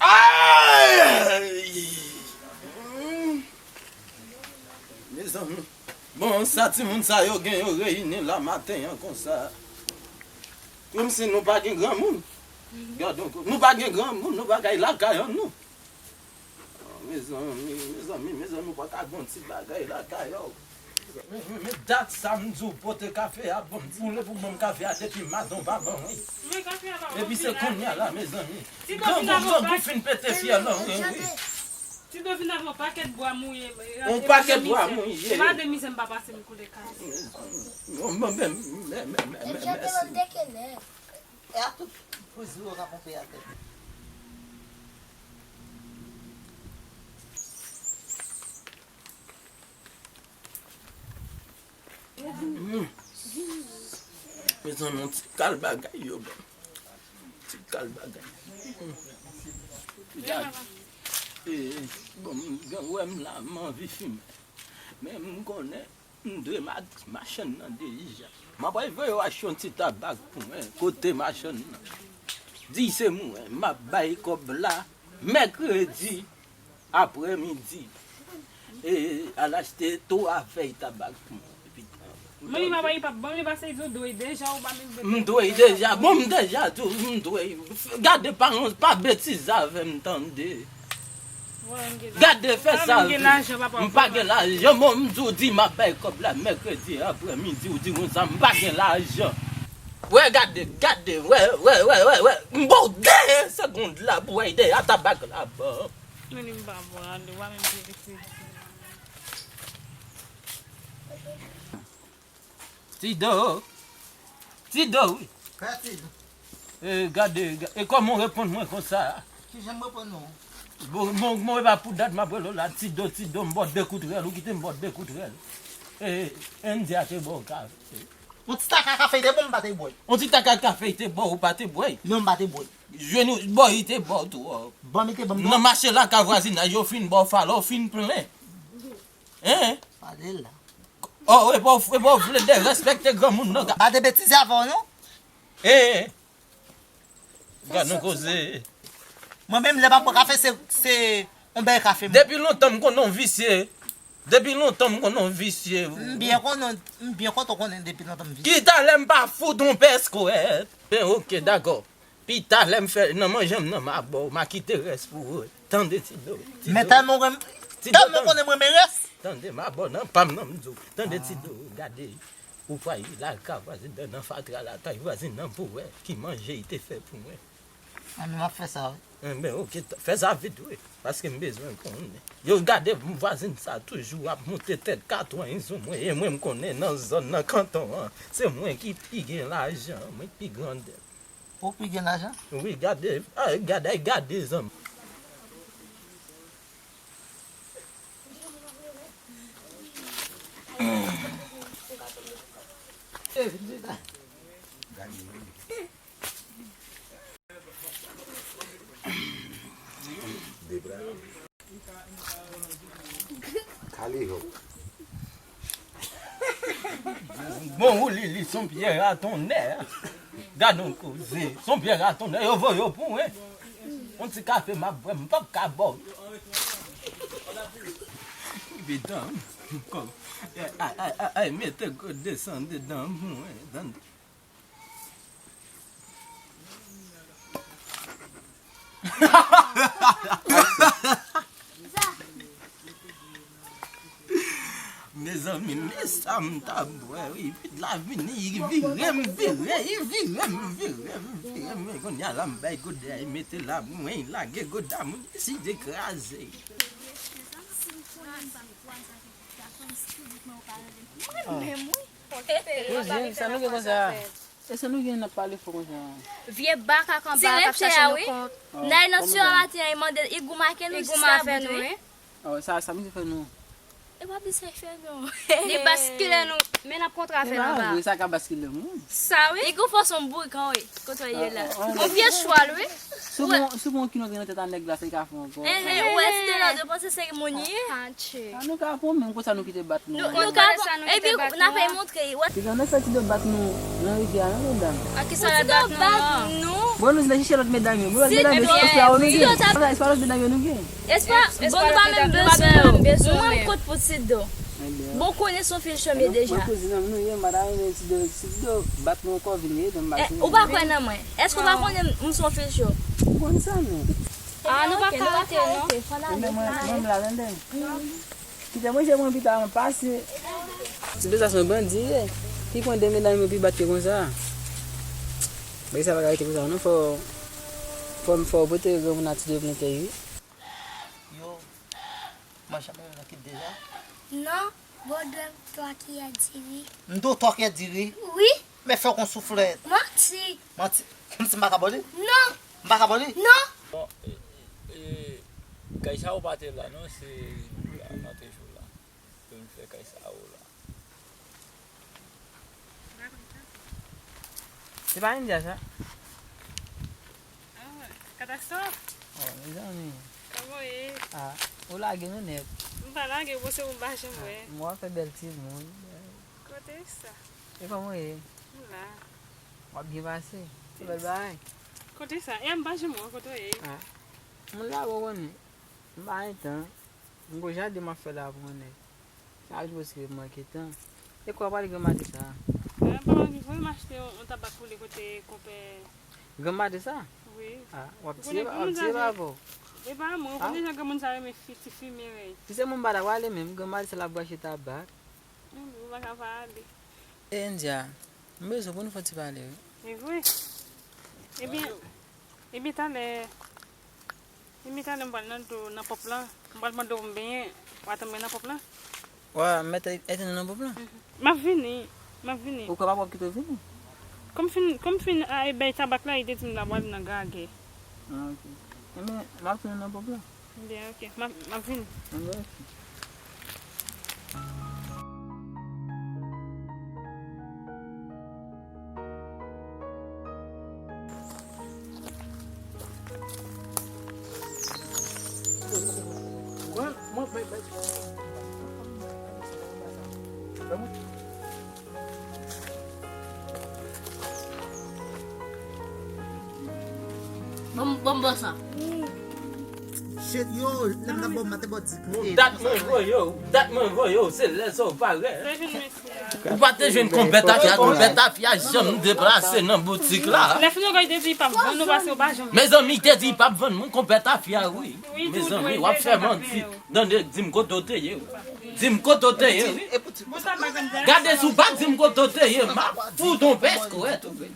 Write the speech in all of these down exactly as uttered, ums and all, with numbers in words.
Ay! Mezanmi. Bon, sa timoun sa yo gen yo reyini la maten an konsa. Kòmsi nou pa gen granmoun. Gad ankò. Nou pa gen granmoun, nou pa kay lakay an nou. Oh, mezanmi, mezanmi, mezanmi, nou pa ka gon ti bagay lakay an. Men, men, men dat sa m di w pote kafe a ban m, pou le pou ban m kafe a depi maten w pa ban mwen. Men kafe a pa Epi se kounye a la, mezanmi. Ti Grangou, Grangou fin pete fyèl lan, wi, wi. Ti do vin avè yon pakèt bwa mouye. Yon pakèt bwa mouye. E pa de mizè m pa pase m koule kay. Mwen, mwen, mwen, mwen, mwen, mwen, mèsi. E a tout poz ou ka ponpe atè. Mezanmi, yon ti kal bagay yo ban m. Ti kal bagay. Gad. E, bon, m gen wè m la, m anvi fimen. Men m konnen m dwe ma-, machann nan deja. M ap al voye w achte yon ti tabak pou mwen, kote machann nan. Di se mwen, m ap bay kòb la mèkredi aprèmidi. E al achte twa fèy tabak pou mwen. Epi, Mwen li pa bay pap ban li pase di w dwe deja ou pa menm M dwe deja, bon, m deja tou, m dwe. Gade pa, pa betize avè m tande. Gade fè sa. M pa gen lajan, bon, m di w di m ap bay kòb la mèkredi aprèmidi, ou di konsa m pa gen lajan. Wè, gade, gade, wè, wè, wè, wè, wè. M ba w de segond la pou wè ide a tabak la ban. Men li m pa pran, li pa menm ki Ti do. Ti do, wi. Kè Ti do. E, gade, ga-, e kòman w reponn mwen konsa? Kijan m reponn ou? Bon, bon, bon, e pa pou dat m ap rele w la, Ti do, Ti do, m ba w de kout rèl, ou kite m ba w de kout rèl. E, Endya te ba w kafe. Yon ti taka kafe te bon, m pa te bwè. Yon ti taka kafe te ba w, ou pa te bwè. Non, m pa te bwè. Jwenn ou, bò, li te ba w tou. Ban m te ban m. Nan mache la, ka vwazinaj yo fin ba w falè, w fin plen. Hein? Pale la. Oh, e pa w, e pa w vle derespekte granmoun nan. Pa de betize avè w, non? Eh, eh. Gad nou koze. Mwen menm, lè m ap bwè kafe, se, se yon bèy kafe m. Depi lontan, m konnen w visye. Depi lontan m konnen w visye. M byen konnen, m byen kontan w konnen depi lontan m visye. Ki talè m pa fout on pèskòt. Ben, oke, dakò. Pi talè m fè nan manje m nan m a ba w, m a kite rès pou ou. Tande Tido. Men tèlman w renmen, tèlman w konnen m renmen rès. Tande m a ba w nan pa m nan m di w. Tande Tido, gade. Ou pa yi la ka vwazin nan fatra la, tay vwazin nan pou wè ki manje li te fè pou mwen. Anben, m ap fè sa, wi. Enben, oke, fè sa vit, wi. Paske m bezwen konnen. Yo gade m vwazin sa toujou ap moute tèt katwon sou mwen. E mwen, m konnen nan zòn nan kanton an, se mwen ki pi gen lajan, mwen ki pi grandè. Ou pi gen lajan? Wi, gade, ay, gade, ay, gade, zanmi. Kale yo. Bon, ou li, li, son pyè a tonnè. Gad on koze, son pyè a tonnè, yo voye yo pou mwen. On ti kafe m ap bwè, m p ap ka ba w. Bidan, kòm, ay, ay, ay, ay, mete gode san dedan pou mwen, tande. Mezanmi, men sa m ta bwè, wi. Vit la vini, li vire m, vire, li vire m, vire m, vire m. Kounye a la, m bay gode a, li mete la, mwen lage gode a, mwen deside kraze. Mwen menm, wi. Kouzin, sa nou gen konsa? E sa nou gen n ap pale fò konsa? Vye baka kanba k ap chache nou kont. N al nan tiyo a maten an, li mande, li goumen avè nou, wi. Sa, sa misye fè nou? E pa misye fè nou. Li baskile nou, men n ap kontre avè l anba. Vre, sa ka baskile moun. Sa, wi. Li gon fason bourik an, wi, kote l ye la. On vye chwal, wi. Si w gon, si w gon kilon ki nan tèt a nèg la, sa li ka fè ankò. Enhen, ou wè, se te la de panse seremoni. Atchè. A, nou ka pran menm konsa nou kite bat nou. Nou, nou ka pran, epi n ap montre. Piga nou fè Tido bat nou nan rivyè a, non, medam? A kisa l ap bat nou an? Bon, nou vin chèche lòt medam yo. Bon, lòt medam yo, se pa nou gen. Espa, espa, bon, nou pa menm bezwen yo. Nou menm kont pou Tido. Bon, konnen se on fil chòmye deja. Mwen kouzin an nou ye, m pa ta renmen Tido, Tido bat nou ankò, vin ede m bat nou. Ou pa kwè nan mwen? Èske ou pa konnen m se on fil cho? Ou konn sa, men. A, nou pa ka rete, non. Mwen, mwen, mwen la, tande. Kite mwen, je mwen pita, mwen pase. Tido sa se on bandi, ye. Ki pran de medam yo pi bat ke konsa. Bagay sa pa ka rete konsa, non, fò, fò, fò pote granmoun a Tido plente, wi. Yo, manch ap nan kit deja? Non, bon, dwe m twa kiyè diri. M do twa kiyè diri? Wi. Men fè w kon souflèt. Manti. Manti. Kòmsi m pa ka ba w li? Non. M pa ka ba w li? Non. Bon, e, e, e, kay sa ou pa te la, non, se la, m te jou la. Pou m fè kay sa ou la. Se pa India sa? Ah, katastwòf. Oh, mezanmi. Kòman w ye? Ah, ou lage nou nèt. M pa lage, bon, se ou m pa janm wè. M wè w fè bèl timoun. Kote sa? E kòman w ye? M la. W ap byen pase? Se bèl bagay. Kote sa? E a m pa janm wè w, kote w ye? Ah. Moun la ou konnen. M pa gen tan. M gon jaden m ap fè la pou mwen nèt. Chak jou se manke tan. E kwa pale granmadi sa? Granmadi vre m achte yon, yon tabak pou li kote konpè. Granmadi sa? Wi. Ah, w ap tiye, w ap tiye pa vò. E pa mwen, ou konnen jan granmoun sa renmen fi, ti fimen rèy. Si se mwen m pa ta prale menm, granmadi sa l ap brache tabak. Ou pa ka pa ale. E India, m bezwen pou nou fè yon ti pale wi. E vre? Ebyen, ebyen talè. Li mete ale m pral nan dlo nan pòp lan. M pral mande w pou m benyen. W a tann mwen nan pòp lan. W a mèt etenn nan pòp lan? M ap vini. M ap vini. Ou kwè papa w ap kite w vini? Kòm fin, kòm fin a, e bay tabak la, li te di m la pral nan gagè. Ah, ok. Enben, m ap tann nan pòp lan. Byen, ok. M ap, m ap vini. Enben, ok. Ban m, ban m bò sa. Shit, yo, lè m nan bò, m te bò di. Dat mwen voye w, dat mwen voye w, se lè sa w parèt. Ou pa te jwenn konpè tafya, konpè tafya janm deplase nan boutik la. Lè Fino Gay te di pa vann nou pase ou pa janm. Mezanmi, te di pa vann mwen konpè tafya, wi. Mezanmi, w ap fè manti. Tande, di m kote w te ye, wi. Di m kote w te ye, wi. Gade si w pa di m kote w te ye, m ap fout on pès kwèt, wi.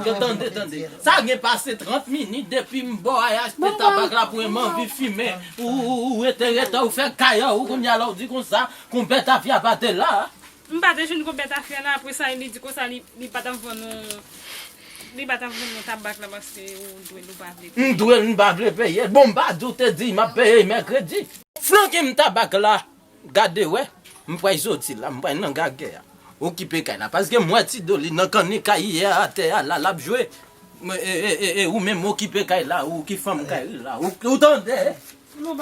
Yo, tande, tande. Sa gen pase trant minit depi m bò ay achte tabak la pou m anvi fimen. Ou, ou, ou rete, rete, ou fè kaya, ou kounye a la, ou di konsa, konpè tafya pa te la. M pa te jwenn konpè tafya la, apre sa, li di konsa, li, li pa t ap vann nou, li pa t ap vann nou tabak la, paske ou dwe l, ou pa vle peye. M dwe l, m pa vle peye. Bon, m pa di w te di, m ap peye mèkredi. Flanke m tabak la. Gade wè, m pral soti la, m pral nan gagè a. Okipe kay la, paske m wè Tido li nan kannik kay yè atè a la, l ap jwe. E, e, e, e, ou menm okipe kay la, ou ki fanm kay la, ou, ou tande? Pou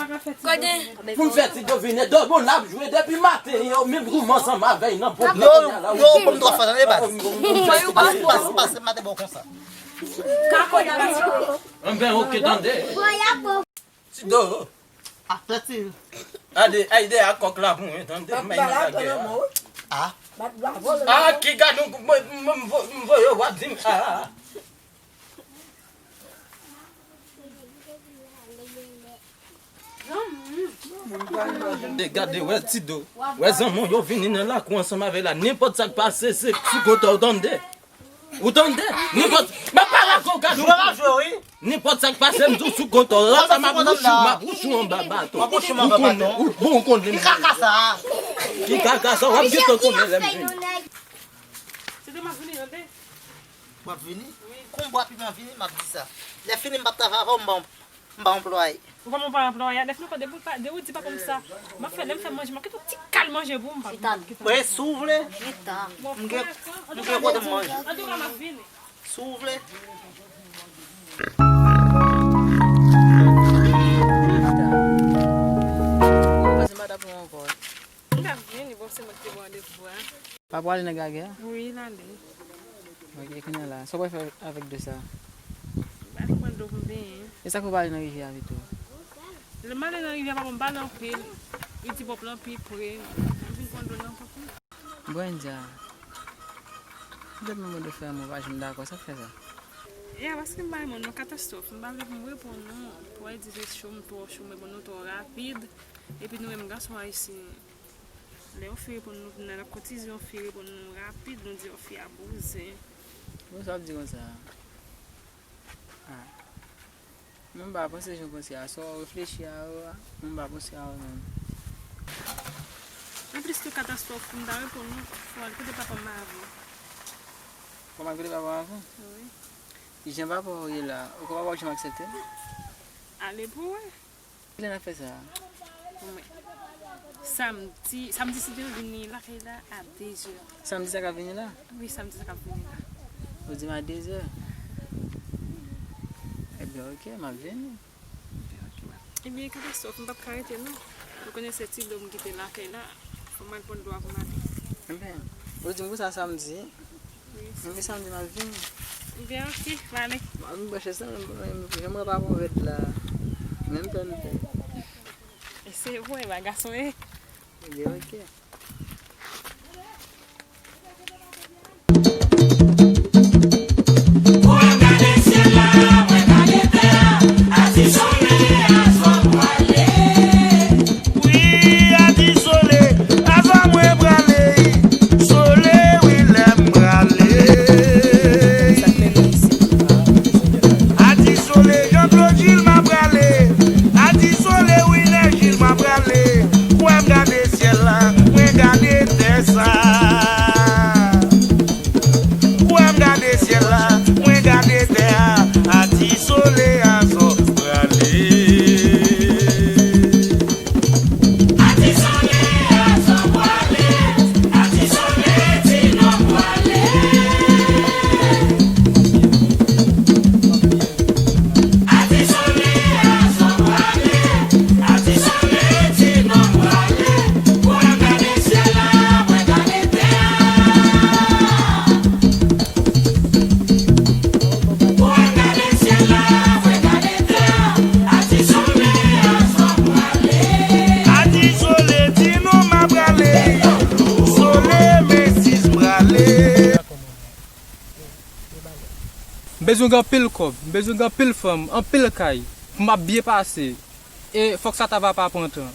m fè Tido vin edo, bon, l ap jwe depi maten, yo, menm goumen ansanm avè l nan pwoblèm kounye a la, yo, ou bon, twa fwa, tande, baz. Mwen yo pase, pase, pase maten bon konsa. Anben, oke, tande. Tido. Afè ti. Ade, ay de a kòk la pou mwen, tande, m ay nan lagè a. Ah. Ah, ki gad nou, m, m, m vo-, m voye w ap di m, ah. Gade, gade, wè Tido. Wè zanmi w yo vini nan lakou ansanm avè l la. Nenpòt sa k pase, se sou kote w, tande. Ou tande? Nenpòt, m ap pale ak ou, gade. Jwe, m ap jwe, wi. Nenpòt sa k pase, m di w sou kontò. Rata m ap wouch ou, m ap wouch ou anba baton. M ap wouch ou anba baton. Ou konnen, ou bon, ou konnen. Ki kaka sa a? Ki kaka sa a? W ap gentan konnen lè m vini. Se de m ap vini, tande. W ap vini? Wi. Kon bwa piman vini, m ap di sa. Lè fini, m p ap travay avè w, m ba w, m ba w anplwaye. Ou pa m anplwaye, lè fini, de ou pa, de ou di papa m sa. M ap fè, lè m fè manje, m ap kite yon ti kal manje pou m, papa. Wi, si w vle. M gen, m gen kote m manje. Antouka, m ap vini. Si w vle. Mwen panse m pa ta pran ankò. M t ap vini, bon, se mwen ki te pran randevou a. Pa prale nan gagè a? Wi, l ale. Ok, kounye a la, sa w pral fè avèk dlo sa? M pral pran dlo pou m benyen. E sa k fè w pa ale nan rivyè a pito? Lè m ale nan rivyè a, papa m pa l anpil. Li di pòp lan pi pre. M vin pran dlo nan pòp lan. Brenda, m te mande w fè yon mo, w pa janm dakò, sa k fè sa? Ya, paske m pa renmen w non, katastwòf. M pa vle pou m reponn non. Pou w di se cho m twò cho, m reponn nou twò rapid. Epi nou menm gason ayisyen, lè yon fi reponn nou, nan kontizi yon fi reponn nou rapid, nou di yon fi a bouzen. Bon, sa w ap di konsa? Ah. Mwen m pa panse jan w panse a, sa w reflechi a yo a, mwen m pa panse a yo menm. Anplis tou katastwòf, m ta reponn nou, fò w al kote papa m avè w. Fò m al kote papa m avè w? Wi. Kijan papa w ye la? Ou kwè papa w janm aksepte? Ale pou w wè. Kilè n ap fè sa? Mwen. Samdi, samdi si Dye vle vini lakay la a dezè. Samdi sa k ap vini la? Wi, samdi sa k ap vini la. Ou di m a dezè? Ebyen, oke, m ap vini. Ebyen, katastwòf, m p ap ka rete non. Ou konnen se ti dlo m kite lakay la. Fò m al pran dlo a pou m ale. Ebyen, ou di m konsa samdi. Mwen samdi m ap vini. Ebyen, oke, m ale. M branche sa, men jan mwen pa bon rèd la. Menm tan m fè. E se vre, ba gason e. Ebyen, oke. Mwen gade syèl la, mwen gade tè a, a ti solèy a sò prale. Wi, a di sole, a sa mwen prale, sole, wi, lè m prale. A di sole, Jean Claude Gilles, m a prale. A di sole, wi, lè Gilles, m a prale. Kwè m gade syèl la, mwen Bezwen gen anpil kòb, m bezwen gen anpil fanm, anpil kay, pou m ap byen pase. E fòk sa ta va pa pran tan.